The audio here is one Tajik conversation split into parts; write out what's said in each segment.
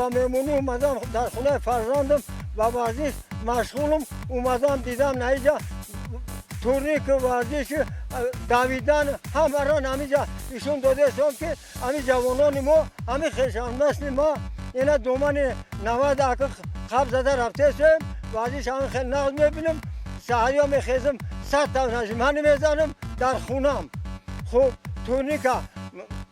Ба меҳмонӣ омадам, дар хонаи фарзандам ба варзиш машғулам. Омадам, дидам, наиҷа турник, варзиш, давидан, ҳамаро ҳамиҷа нишон додаистам, ки ҳами ҷавонони мо, ҳами хешамнасли мо ина домани 90 ака қаб зада рафтаистем. Варзиш ҳами хел нағз мебинам. Саҳарё мехезам, 100 та нажимание мезанам дар хунам. Хуб, турника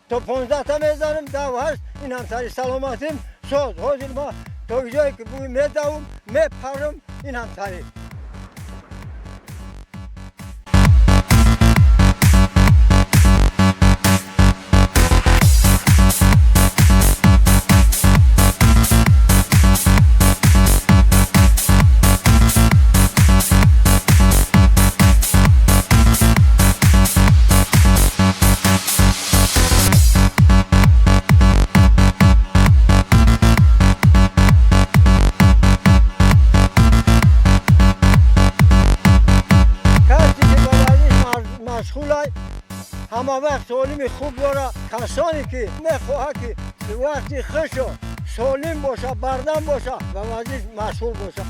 то 15 та мезанам, 10 ва 8. Ин ҳамтари саломатим соз. Ҳозир ма то ҷое ки буй медавам, мепарам, ин ҳамтари. Касе ки ба варзиш машғулай, ҳама вақт солими хуб дора. Касоне ки мехоҳад, ки вақти хушу солим боша, бардам боша, ба варзиш машғул боша.